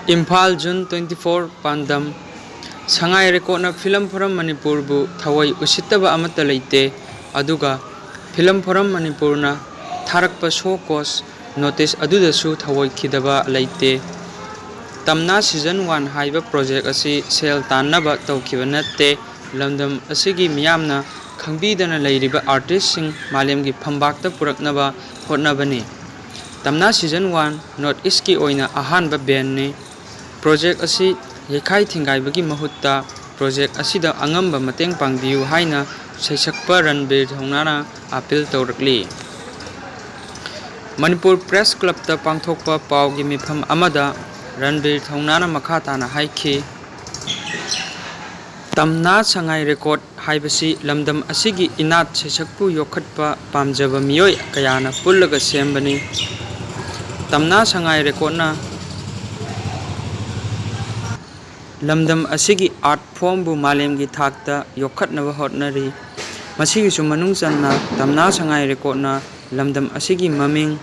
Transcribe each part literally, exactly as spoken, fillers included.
Imphal, June twenty four, ꯄꯥꯟꯗꯝ: ꯁꯉꯥꯏ ꯔꯦꯀꯣꯔꯠꯅ film form ꯃꯅꯤꯄꯨꯔꯕꯨ ꯊꯑꯣꯏ ꯎꯁꯤꯠꯇꯕ ꯑꯃꯠꯇ ꯂꯩꯇꯦ, ꯑꯗꯨꯒ ꯐꯤꯂꯝ ꯐꯣꯔꯝ ꯃꯅꯤꯄꯨꯔꯅ ꯊꯥꯔꯛꯄ show cause notice ꯑꯗꯨꯗꯁꯨ ꯊꯑꯣꯏꯈꯤꯗꯕ ꯂꯩꯇꯦ꯫ ꯇꯝꯅꯥ season one ꯍꯥꯏꯕ project ꯑꯁꯤ ꯁꯦꯜ ꯇꯥꯟꯅꯕ ꯇꯧꯈꯤꯕ ꯅꯠꯇꯦ꯫ ꯂꯝꯗꯝ ꯑꯁꯤꯒꯤ ꯃꯤꯌꯥꯝꯅ ꯈꯪꯕꯤꯗꯅ ꯂꯩꯔꯤꯕ artistꯁꯤꯡ ꯃꯥꯂꯦꯝꯒꯤ ꯐꯝꯕꯥꯛꯇ ꯄꯨꯔꯛꯅꯕ ꯍꯣꯠꯅꯕꯅꯤ꯫ ꯇꯝꯅꯥ season one North Eastꯀꯤ ꯑꯣꯏꯅ ꯑꯍꯥꯟꯕ bandꯅꯤ꯫ Project ꯑꯁꯤ ꯌꯩꯈꯥꯏ ꯊꯤꯡꯒꯥꯏꯕꯒꯤ ꯃꯍꯨꯠꯇ project ꯑꯁꯤꯗ ꯑꯉꯝꯕ ꯃꯇꯦꯡ ꯄꯥꯡꯕꯤꯌꯨ ꯍꯥꯏꯅ ꯁꯩꯁꯛꯄ ꯔꯟꯕꯤꯔ ꯊꯧꯅꯥꯅ appeal ꯇꯧꯔꯛꯂꯤ꯫ ꯃꯅꯤꯄꯨꯔ Press Clubꯇ ꯄꯥꯡꯊꯣꯛꯄ ꯄꯥꯎꯒꯤ ꯃꯤꯐꯝ ꯑꯃꯗ ꯔꯟꯕꯤꯔ ꯊꯧꯅꯥꯅ ꯃꯈꯥ ꯇꯥꯅ ꯍꯥꯏꯈꯤ, ꯇꯝꯅꯥ ꯁꯉꯥꯏ ꯔꯦꯀꯣꯔꯠ ꯍꯥꯏꯕꯁꯤ ꯂꯝꯗꯝ ꯑꯁꯤꯒꯤ ꯏꯅꯥꯠ ꯁꯩꯁꯛꯄꯨ ꯌꯣꯛꯈꯠꯄ ꯄꯥꯝꯖꯕ ꯃꯤꯑꯣꯏ ꯀꯌꯥꯅ ꯄꯨꯜꯂꯒ ꯁꯦꯝꯕꯅꯤ꯫ ꯇꯝꯅꯥ ꯁꯉꯥꯏ ꯔꯦꯀꯣꯔꯠꯅ ꯂꯝꯗꯝ ꯑꯁꯤꯒꯤ art formꯕꯨ ꯃꯥꯂꯦꯝꯒꯤ ꯊꯥꯛꯇ ꯌꯣꯛꯈꯠꯅꯕ ꯍꯣꯠꯅꯔꯤ꯫ ꯃꯁꯤꯒꯤꯁꯨ ꯃꯅꯨꯡ ꯆꯟꯅ ꯇꯝꯅꯥ ꯁꯉꯥꯏ ꯔꯦꯀꯣꯔꯠꯅ ꯂꯝꯗꯝ ꯑꯁꯤꯒꯤ ꯃꯃꯤꯡ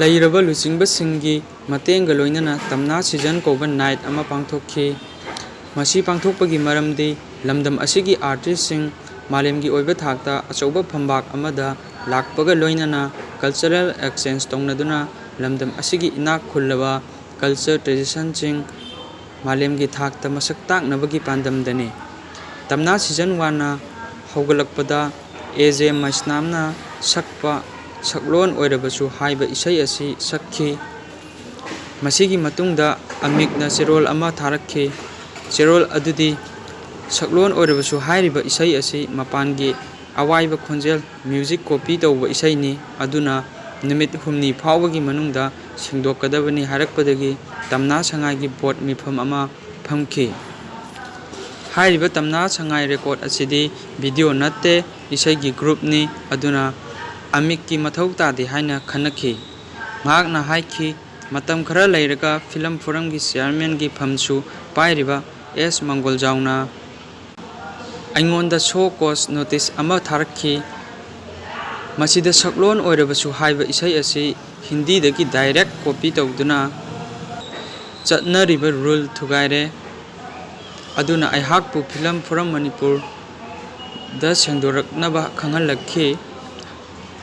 ꯂꯩꯔꯕ ꯂꯨꯆꯤꯡꯕꯁꯤꯡꯒꯤ ꯃꯇꯦꯡꯒ ꯂꯣꯏꯅꯅ ꯇꯝꯅꯥ season ꯀꯧꯕ night ꯑꯃ ꯄꯥꯡꯊꯣꯛꯈꯤ꯫ ꯃꯁꯤ ꯄꯥꯡꯊꯣꯛꯄꯒꯤ ꯃꯔꯝꯗꯤ ꯂꯝꯗꯝ ꯑꯁꯤꯒꯤ artistꯁꯤꯡ ꯃꯥꯂꯦꯝꯒꯤ ꯑꯣꯏꯕ ꯊꯥꯛꯇ ꯑꯆꯧꯕ ꯐꯝꯕꯥꯛ ꯑꯃꯗ ꯂꯥꯛꯄꯒ ꯂꯣꯏꯅꯅ cultural exchange ꯇꯧꯅꯗꯨꯅ ꯂꯝꯗꯝ ꯑꯁꯤꯒꯤ ꯏꯅꯥꯛ ꯈꯨꯜꯂꯕ culture traditionꯁꯤꯡ ꯃꯥꯂꯦꯝꯒꯤ ꯊꯥꯛꯇ ꯃꯁꯛ ꯇꯥꯛꯅꯕꯒꯤ ꯄꯥꯟꯗꯝꯗꯅꯤ꯫ ꯇꯝꯅꯥ season oneꯅ ꯍꯧꯒꯠꯂꯛꯄꯗ A J ꯃꯩꯁꯅꯥꯝꯅ ꯁꯛꯄ ꯁꯛꯂꯣꯟ ꯑꯣꯏꯔꯕꯁꯨ ꯍꯥꯏꯕ ꯏꯁꯩ ꯑꯁꯤ ꯁꯛꯈꯤ꯫ ꯃꯁꯤꯒꯤ ꯃꯇꯨꯡꯗ ꯑꯃꯤꯛꯅ ꯆꯦꯔꯣꯜ ꯑꯃ ꯊꯥꯔꯛꯈꯤ꯫ ꯆꯦꯔꯣꯜ ꯑꯗꯨꯗꯤ ꯁꯛꯂꯣꯟ ꯑꯣꯏꯔꯕꯁꯨ ꯍꯥꯏꯔꯤꯕ ꯏꯁꯩ ꯑꯁꯤ ꯃꯄꯥꯟꯒꯤ ꯑꯋꯥꯏꯕ ꯈꯣꯟꯖꯦꯜ music copy ꯇꯧꯕ ꯏꯁꯩꯅꯤ, ꯑꯗꯨꯅ ꯅꯨꯃꯤꯠ ꯍꯨꯝꯅꯤ ꯐꯥꯎꯕꯒꯤ ꯃꯅꯨꯡꯗ ꯁꯦꯡꯗꯣꯛꯀꯗꯕꯅꯤ ꯍꯥꯏꯔꯛꯄꯗꯒꯤ ꯇꯝꯅꯥ ꯁꯉꯥꯏꯒꯤ board ꯃꯤꯐꯝ ꯑꯃ ꯐꯝꯈꯤ꯫ ꯍꯥꯏꯔꯤꯕ ꯇꯝꯅꯥ ꯁꯉꯥꯏ record ꯑꯁꯤꯗꯤ video ꯅꯠꯇꯦ, ꯏꯁꯩꯒꯤ groupꯅꯤ, ꯑꯗꯨꯅ ꯑꯃꯤꯛꯀꯤ ꯃꯊꯧ ꯇꯥꯗꯦ ꯍꯥꯏꯅ ꯈꯟꯅꯈꯤ꯫ ꯃꯍꯥꯛꯅ ꯍꯥꯏꯈꯤ, ꯃꯇꯝ ꯈꯔ ꯂꯩꯔꯒ ꯐꯤꯂꯝ ꯐꯣꯔꯝꯒꯤ chairmanꯒꯤ ꯐꯝꯁꯨ ꯄꯥꯏꯔꯤꯕ ꯑꯦꯁ ꯃꯪꯒꯣꯜꯖꯥꯎꯅ ꯑꯩꯉꯣꯟꯗ show cause notice ꯑꯃ ꯊꯥꯔꯛꯈꯤ꯫ ꯃꯁꯤꯗ ꯁꯛꯂꯣꯟ ꯑꯣꯏꯔꯕꯁꯨ ꯍꯥꯏꯕ ꯏꯁꯩ ꯑꯁꯤ ꯍꯤꯟꯗꯤꯗꯒꯤ direct copy ꯇꯧꯗꯨꯅ ꯆꯠꯅꯔꯤꯕ rule ꯊꯨꯒꯥꯏꯔꯦ꯫ ꯑꯗꯨꯅ ꯑꯩꯍꯥꯛꯄꯨ ꯐꯤꯂꯝ ꯐꯣꯔꯝ ꯃꯅꯤꯄꯨꯔꯗ ꯁꯦꯡꯗꯣꯔꯛꯅꯕ ꯈꯪꯍꯜꯂꯛꯈꯤ꯫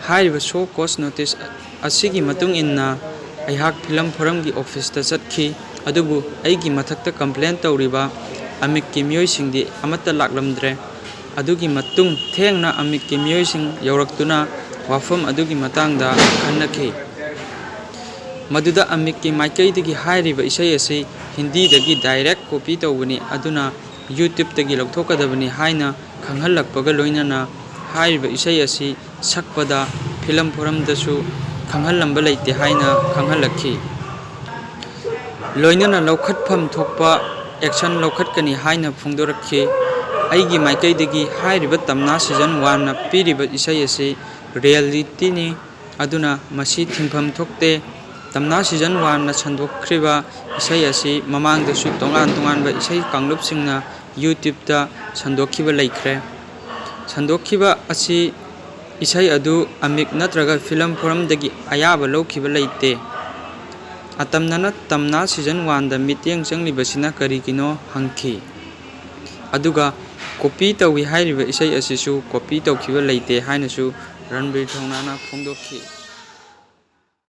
ꯍꯥꯏꯔꯤꯕ show cause notice ꯑꯁꯤꯒꯤ ꯃꯇꯨꯡ ꯏꯟꯅ ꯑꯩꯍꯥꯛ ꯐꯤꯂꯝ ꯐꯣꯔꯝꯒꯤ officeꯇ ꯆꯠꯈꯤ꯫ ꯑꯗꯨꯕꯨ ꯑꯩꯒꯤ ꯃꯊꯛꯇ complain ꯇꯧꯔꯤꯕ ꯑꯃꯤꯛꯀꯤ ꯃꯤꯑꯣꯏꯁꯤꯡꯗꯤ ꯑꯃꯠꯇ ꯂꯥꯛꯂꯝꯗ꯭ꯔꯦ꯫ ꯑꯗꯨꯒꯤ ꯃꯇꯨꯡ ꯊꯦꯡꯅ ꯑꯃꯤꯛꯀꯤ ꯃꯤꯑꯣꯏꯁꯤꯡ ꯌꯧꯔꯛꯇꯨꯅ ꯋꯥꯐꯝ ꯑꯗꯨꯒꯤ ꯃꯇꯥꯡꯗ ꯈꯟꯅꯈꯤ꯫ ꯃꯗꯨꯗ ꯑꯃꯤꯛꯀꯤ ꯃꯥꯏꯀꯩꯗꯒꯤ ꯍꯥꯏꯔꯤꯕ ꯏꯁꯩ ꯑꯁꯤ ꯍꯤꯟꯗꯤꯗꯒꯤ direct copy ꯇꯧꯕꯅꯤ, ꯑꯗꯨꯅ YouTubeꯇꯒꯤ ꯂꯧꯊꯣꯛꯀꯗꯕꯅꯤ ꯍꯥꯏꯅ ꯈꯪꯍꯜꯂꯛꯄꯒ ꯂꯣꯏꯅꯅ ꯍꯥꯏꯔꯤꯕ ꯏꯁꯩ ꯑꯁꯤ ꯁꯛꯄꯗ ꯐꯤꯂꯝ ꯐꯣꯔꯝꯗꯁꯨ ꯈꯪꯍꯜꯂꯝꯕ ꯂꯩꯇꯦ ꯍꯥꯏꯅ ꯈꯪꯍꯜꯂꯛꯈꯤ꯫ ꯂꯣꯏꯅꯅ ꯂꯧꯈꯠꯐꯝ ꯊꯣꯛꯄ action ꯂꯧꯈꯠꯀꯅꯤ ꯍꯥꯏꯅ ꯐꯣꯡꯗꯣꯔꯛꯈꯤ꯫ ꯑꯩꯒꯤ ꯃꯥꯏꯀꯩꯗꯒꯤ ꯍꯥꯏꯔꯤꯕ ꯇꯝꯅꯥ season oneꯅ ꯄꯤꯔꯤꯕ ꯏꯁꯩ ꯑꯁꯤ realityꯅꯤ, ꯑꯗꯨꯅ ꯃꯁꯤ ꯊꯤꯡꯐꯝ ꯊꯣꯛꯇꯦ꯫ ꯇꯝꯅꯥ season oneꯅ ꯁꯟꯗꯣꯛꯈ꯭ꯔꯤꯕ ꯏꯁꯩ ꯑꯁꯤ ꯃꯃꯥꯡꯗꯁꯨ ꯇꯣꯉꯥꯟ ꯇꯣꯉꯥꯟꯕ ꯏꯁꯩ ꯀꯥꯡꯂꯨꯞꯁꯤꯡꯅ YouTubeꯇ ꯁꯟꯗꯣꯛꯈꯤꯕ ꯂꯩꯈ꯭ꯔꯦ꯫ ꯁꯟꯗꯣꯛꯈꯤꯕ ꯑꯁꯤ ꯏꯁꯩ ꯑꯗꯨ ꯑꯃꯤꯛ ꯅꯠꯇ꯭ꯔꯒ ꯐꯤꯂꯝ ꯐꯣꯔꯝꯗꯒꯤ ꯑꯌꯥꯕ ꯂꯧꯈꯤꯕ ꯂꯩꯇꯦ꯫ ꯑꯇꯝꯅꯅ ꯇꯝꯅꯥ season oneꯗ ꯃꯤꯠꯌꯦꯡ ꯆꯪꯂꯤꯕꯁꯤꯅ ꯀꯔꯤꯒꯤꯅꯣ ꯍꯪꯈꯤ꯫ ꯑꯗꯨꯒ copy ꯇꯧꯏ ꯍꯥꯏꯔꯤꯕ ꯏꯁꯩ ꯑꯁꯤꯁꯨ copy ꯇꯧꯈꯤꯕ ꯂꯩꯇꯦ ꯍꯥꯏꯅꯁꯨ ꯔꯟꯕꯤꯔ ꯊꯧꯅꯥꯅ ꯐꯣꯡꯗꯣꯛꯈꯤ꯫